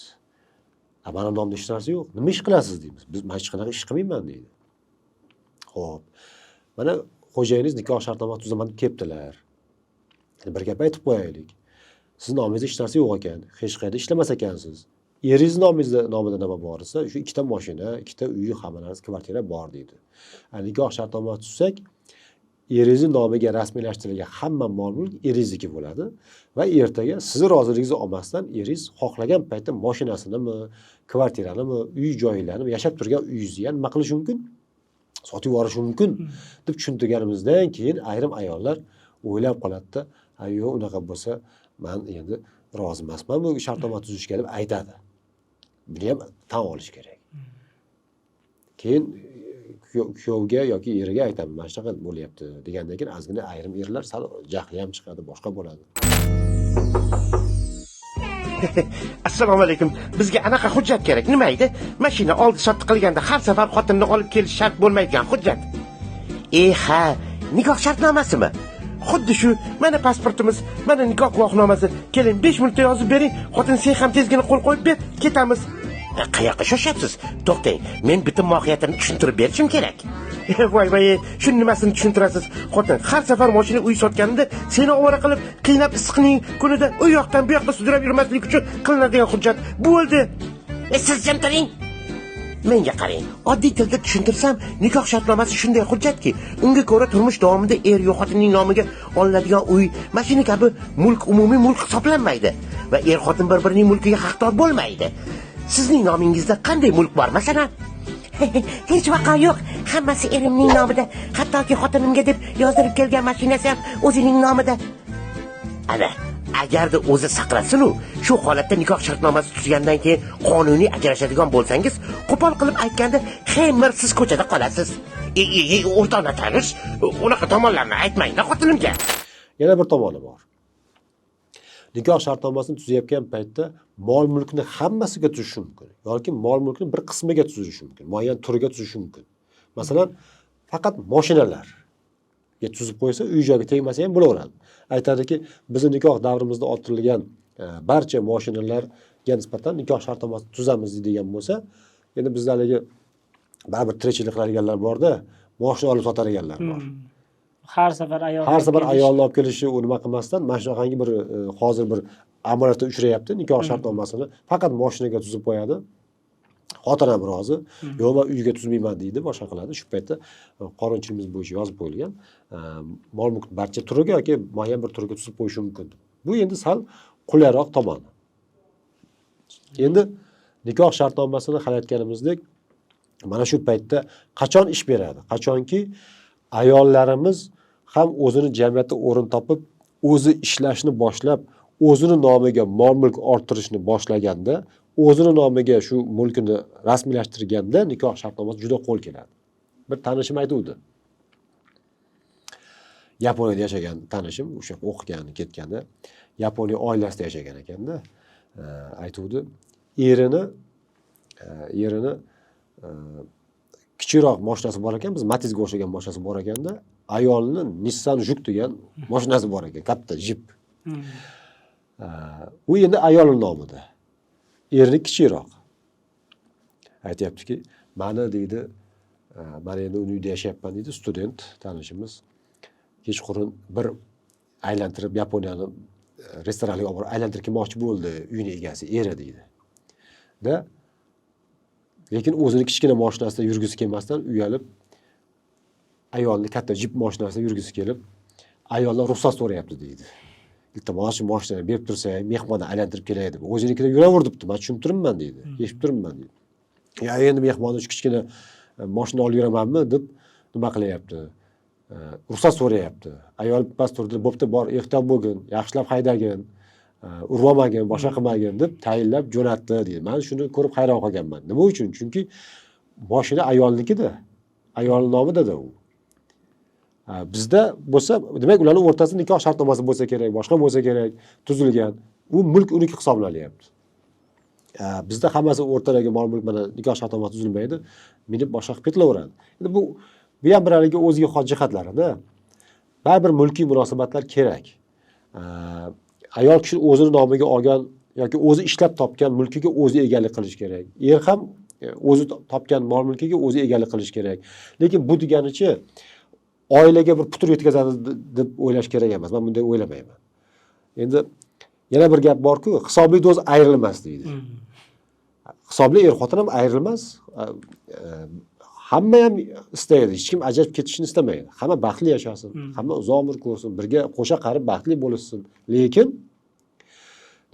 Ha, mani nomimda hech narsa yo'q. Nima ish qilasiz deymiz. Biz men hech qanaqa ish qilmayman deydi. Xo'p. Mana xo'jayiningiz nikoh shartnomasi tuzaman deb kelibdilar. Bir gap aytib qo'yaylik. Sizni nomingizda hech narsa yo'q ekan, hech qayerda ishlamas ekansiz. Eringiz nomida nima bor desa, shu ikkita mashina, ikkita uy, hamma narsa, kvartira bor deydi. Nikoh shartnomasi tuzsak, eringizni nomiga rasmiylashtirilgan hamma mol-mulk eringizniki bo'ladi va ertaga sizni roziligingizni olmasdan eringiz xohlagan paytda mashinasinimi, kvartiranimi, uy joylarini, yashab turgan uyingizni ham nima qilishi mumkin? Sotib yuborishi mumkin deb tushuntirganimizdan keyin ayrim ayollar o'ylab qoladida, ha yo'q, unaqa bo'lsa men endi rozi emasman bu shartnoma tuzishga deb aytadi. Buni ham tan olish kerak. Keyin kuyovga yoki eriga aytaman, mana shunaqa bo'lyapti degandan keyin ozgina ayrim erlar sal jahli ham chiqadi, boshqa bo'ladi. Assalomu alaykum. Bizga anaqa hujjat kerak. Nima edi? Mashina oldi sotdi qilganda har safar xotinni olib kelish shart bo'lmaydigan hujjat. Ha, nikoh shartnomasimi? Xuddi shu, mana pasportimiz, mana nikoh guvohnomasi. Keling, 5 minutda yozib bering. Xotin sen ham tezgina qo'l qo'yib ber, ketamiz. Qayoqqa shoshyapsiz? To'xtang, men butun mohiyatini tushuntirib berishim kerak. Voy voy, shu nimasini tushuntirasiz? Xotin, har safar mashina uy sotganimda seni ovora qilib, qiynab issiqning kunida u yoqdan bu yoqqa sudrab yurmaslik uchun qilinadigan hujjat bo'ldi. Siz jim turing. Menga qarang, oddiy tilda tushuntirsam, nikoh shartnomasi shunday hujjatki, unga ko'ra turmush davomida er yo xotinning nomiga olinadigan uy, mashina kabi mulk umumiy mulk hisoblanmaydi va er xotin bir-birining mulkiga haqdor bo'lmaydi. Sizning nomingizda qanday mulk bor masalan? Hech vaqo yo'q, hammasi erimning nomida. Hattoki xotinimga deb yozdirib kelgan mashinasi ham o'zining nomida. Ana, agarda o'zi saqlasin-u, shu holatda nikoh shartnomasi tuzgandan keyin qonuniy ajrashadigan bo'lsangiz, qo'pol qilib aytganda, xemirsiz ko'chada qolasiz. O'rtoq notarius, unaqa tomonlarni aytmang-da xotinimga. Yana bir tomoni bor. Nikoh shartnomasini tuzayotgan paytda mol-mulkni hammasiga tuzishi mumkin yoki mol-mulkni bir qismiga tuzishi mumkin, muayyan turiga tuzishi mumkin. Masalan, faqat mashinalarga tuzib qo'ysa, uy joyga tegmasa ham bo'laveradi. Aytadiki, bizni nikoh davrimizda orttirilgan barcha mashinalarga nisbatan nikoh shartnomasi tuzamiz degan bo'lsa, endi bizda haligi baribir tirikchilik qiladiganlar borda, moshina olib sotadiganlar bor. Har safar ayol Har safar kelish. ayolni olib kelishi u nima qilmasdan, mana shunaqangi bir hozir bir amaliyotda uchrayapti. Nikoh shartnomasini faqat moshinaga tuzib qo'yadi. Xotin ham rozi. Yo'q, men uyga tuzmayman deydi, boshqa qiladi. Shu paytda qonunchiligimiz bo'yicha yozib qo'yilgan, mol mulk barcha turiga yoki muayyan bir turiga tuzib qo'yishi mumkin. Bu endi sal qulayroq tomoni. Endi nikoh shartnomasini hal aytganimizdek, mana shu paytda qachon ish beradi? Qachonki ayollarimiz ham o'zini jamiyatda o'rin topib, o'zi ishlashni boshlab, o'zini nomiga mol-mulk orttirishni boshlaganda, o'zini nomiga shu mulkini rasmiylashtirganda nikoh shartnomasi juda qo'l keladi. Bir tanishim aytuvdi. Yaponiyada yashagan tanishim, o'sha o'qigan, ketganda Yaponiya oilasida yashagan ekanda, aytuvdi, erini kichikroq mashinasi bor ekan, biz Matizga o'xshagan mashinasi bor ekanda, ayolni Nissan Juke degan mashinasi bor ekan, katta jip. U endi ayolning nomida. Erini kichikroq. Aytyaptiki, mani deydi, mana endi uni uyda yashayapman deydi, student tanishimiz. Kechqurun bir aylantirib Yaponiyani restoranga olib borib aylantirib kelmoqchi bo'ldi uyning egasi, eri deydi. Da lekin o'zini kichkina mashinasida yurgisi kelmasdan uyalib ayolni katta jip mashinasida yurgisi kelib, ayoldan ruxsat so'rayapti deydi. Iltimos, shu mashinani berib tursang, mehmonni aylantirib kelay deb. O'zinikida yuraver debdi, men tushunib turibman deydi. Eshitib turibman deydi. Ya endi mehmonni shu kichkina mashina olib yuramanmi deb nima qilyapti? Ruxsat so'rayapti. Ayol pas turdi, bo'pti, bor, ehtiyot bo'lgin, yaxshilab haydagin, urvamagin, boshqa qilmagin deb tayinlab jo'natdi deydi. Men shuni ko'rib hayron qolganman. Nima uchun? Chunki mashina ayolnikida, ayolning nomida-da u. Bizda bo'lsa, demak ularning o'rtasida nikoh shartnomasi bo'lsa kerak, boshqa bo'lsa kerak, tuzilgan. U mulk uniki hisoblanyapti. Bizda hammasi o'rtadagi mol-mulk mana nikoh shartnomasi tuzilmaydi, minib boshqa qilib ketilaveradi. Endi bu ham bir haligi o'ziga xos jihatlarida. Baribir mulkiy munosabatlar kerak. Ayol kishi o'zini nomiga olgan yoki o'zi ishlab topgan mulkiga o'zi egalik qilish kerak. Er ham o'zi topgan mol-mulkiga o'zi egalik qilish kerak. Lekin bu deganicha oilaga bir putur yetkazadi deb o'ylash kerak emas. Men bunday o'ylamayman. Endi yana bir gap borku, hisobli do'st ayrilmas deydi. Hisobli er xotin ham ayrilmas. Hamma ham istaydi, hech kim ajrab ketishini istamaydi. Hamma baxtli yashasin, hamma uzoq umr ko'rsin, birga qo'sha qarib baxtli bo'lishsin. Lekin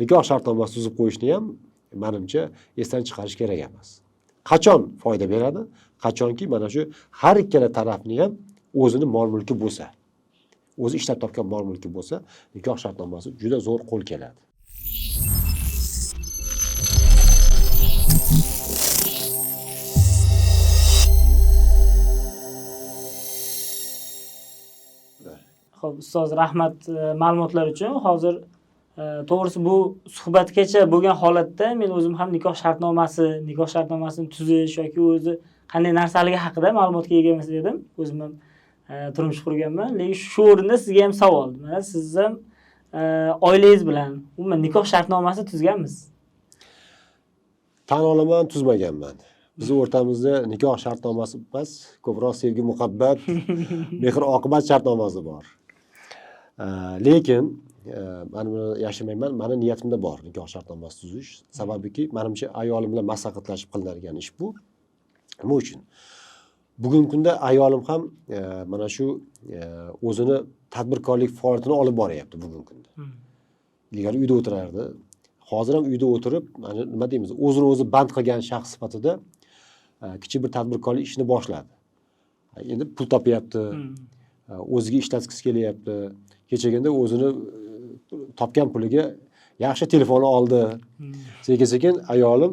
nikoh shartnomasi tuzib qo'yishni ham menimcha esdan chiqarish kerak emas. Qachon foyda beradi? Qachonki mana shu har ikkala tarafni ham o'zini mol-mulki bo'lsa, o'zi ishlab topgan mol-mulki bo'lsa, nikoh shartnomasi juda zo'r qo'l keladi. Xo'p, ustoz, rahmat ma'lumotlar uchun. Hozir to'g'risi bu suhbatgacha bo'lgan holatda men o'zim ham nikoh shartnomasini tuzish yoki o'zi qanday narsaligi haqida ma'lumotga ega emas edim. O'zim ham turmush qurganman. Lekin shu o'rinda sizga ham savol. Mana siz ham oilangiz bilan umuman nikoh shartnomasi tuzganmisiz? Tan olaman, tuzmaganman. Biz o'rtamizda nikoh shartnomasi emas, ko'proq sevgi, muhabbat, mehr oqibat shartnomasi bor. Lekin men buni yashirmayman, meni niyatimda bor nikoh shartnomasi tuzish. Sababiki, menimcha ayolim bilan maslahatlashib qilinadigan ish bu. Nima uchun? Bugungi kunda ayolim ham mana shu o'zini tadbirkorlik faoliyatini olib boryapti bugungi kunda. Ilgari uyda o'tirardi. Hozir ham uyda o'tirib, mana nima deymiz, o'zini o'zi band qilgan shaxs sifatida kichik bir tadbirkorlik ishini boshladi. Endi pul topyapti, o'ziga ishlatgisi kelyapti. Kechagina o'zini topgan puliga yaxshi telefon oldi. Sekin-sekin ayolim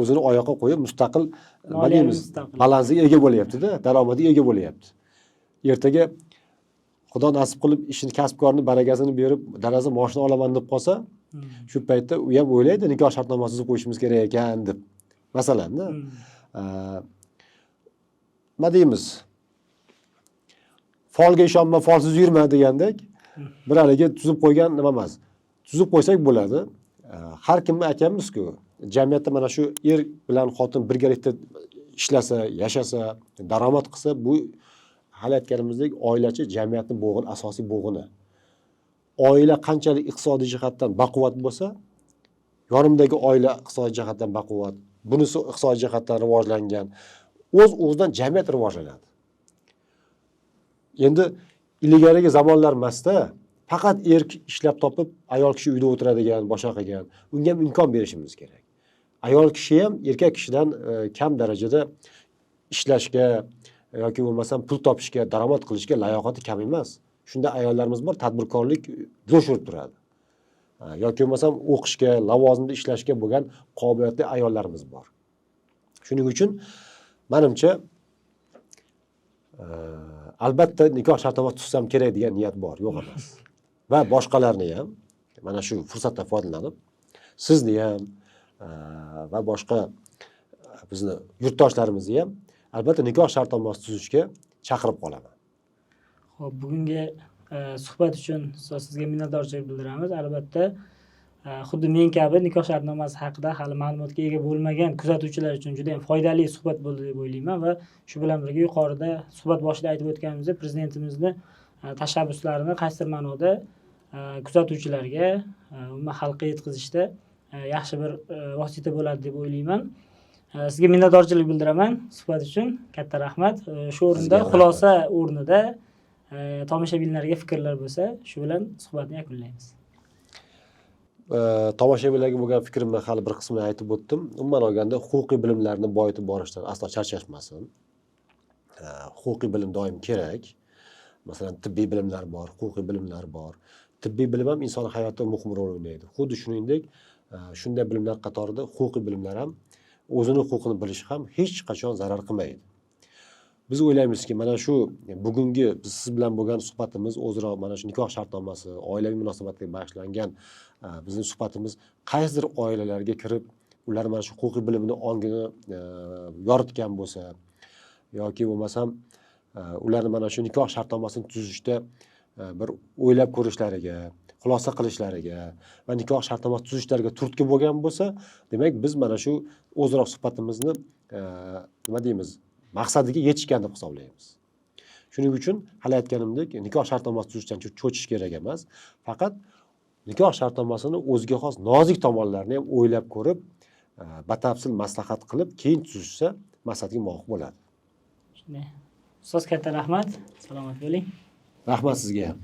o'zini oyoqqa qo'yib mustaqil, nima deymiz, balansiga ega bo'lyapti-da, daromadiga ega bo'lyapti. Ertaga Xudo nasib qilib ishini, kasbkorni barakasini berib, darazi mashina olaman deb qolsa, shu paytda u ham o'ylaydi, nikoh shartnomasi tuzib qo'yishimiz kerak ekan deb. Masalan-da. Nima deymiz? Folga ishonma, folsiz yurma degandek, bir haligi tuzib qo'ygan nima emas. Tuzib qo'ysak bo'ladi. Har kimni aytyapmiz-ku, jamiyatda mana shu er bilan xotin birgalikda ishlasa, yashasa, daromad qilsa, bu hali aytganimizdek oilachi jamiyatning bo'g'ini, asosiy bo'g'ini. Oila qanchalik iqtisodiy jihatdan baquvvat bo'lsa, yonimdagi oila iqtisodiy jihatdan baquvvat, bunisi iqtisodiy jihatdan rivojlangan, o'z-o'zidan jamiyat rivojlanadi. Endi ilgarigi zamonlar emasda, faqat er ishlab topib, ayol kishi uyda o'tiradigan, boshqa qilgan, unga ham imkon berishimiz kerak. Ayol kishi ham erkak kishidan kam darajada ishlashga yoki bo'lmasam pul topishga, daromad qilishga layoqati kam emas. Shunda ayollarimiz bor, tadbirkorlik jo'sh urib turadi. Yoki bo'lmasam o'qishga, lavozimda ishlashga bo'lgan qobiliyatli ayollarimiz bor. Shuning uchun menimcha Albatta nikoh shartnomasi tuzsam kerak degan niyat bor, yo'q emas. Va boshqalarni ham mana shu fursatdan foydalanib, sizni ham va boshqa bizni yurtdoshlarimizni ham albatta nikoh shartnomasi tuzishga chaqirib qolaman. Xo'p, bugungi suhbat uchun ustoz sizga minnatdorchilik bildiramiz. Albatta, xuddi men kabi nikoh shartnomasi haqida hali ma'lumotga ega bo'lmagan kuzatuvchilar uchun juda ham foydali suhbat bo'ldi deb o'ylayman va shu bilan birga yuqorida suhbat boshida aytib o'tganimizdek, prezidentimizni tashabbuslarini qaysidir ma'noda kuzatuvchilarga, umuman xalqqa yetkazishda yaxshi bir vosita bo'ladi deb o'ylayman. Sizga minnatdorchilik bildiraman suhbat uchun. Katta rahmat. Shu o'rinda Sizga ham xulosa o'rnida tomoshabinlarga fikrlar bo'lsa, shu bilan suhbatni yakunlaymiz. Tomoshabinlarga bo'lgan fikrimni hali bir qismini aytib o'tdim. Umuman olganda, huquqiy bilimlarni boyitib borishdan aslo charchashmasin. Huquqiy bilim doim kerak. Masalan, tibbiy bilimlar bor, huquqiy bilimlar bor. Tibbiy bilim ham inson hayotida muhim rol o'ynaydi. Xuddi shuningdek, shunday bilimlar qatorida huquqiy bilimlar ham, o'zini huquqini bilish ham hech qachon zarar qilmaydi. Biz o'ylaymizki, mana shu bugungi biz siz bilan bo'lgan suhbatimiz, o'zaro mana shu nikoh shartnomasi, oilaviy munosabatga bag'ishlangan bizni suhbatimiz qaysidir oilalarga kirib, ular mana shu huquqiy bilimini, ongini yoritgan bo'lsa yoki bo'lmasam ularni mana shu nikoh shartnomasini tuzishda bir o'ylab ko'rishlariga, xulosa qilishlariga va nikoh shartnomasi tuzishlariga turtki bo'lgan bo'lsa, demak, biz mana shu o'zaro suhbatimizni nima deymiz, maqsadiga yetishgan deb hisoblaymiz. Shuning uchun hali aytganimdek, nikoh shartnomasi tuzishdan cho'chish kerak emas. Faqat nikoh shartnomasini o'ziga xos nozik tomonlarini ham o'ylab ko'rib, batafsil maslahat qilib, keyin tuzishsa, maqsadga muvofiq bo'ladi. Shunday. Ustoz, katta rahmat. Salomat bo'ling. Rahmat sizga ham.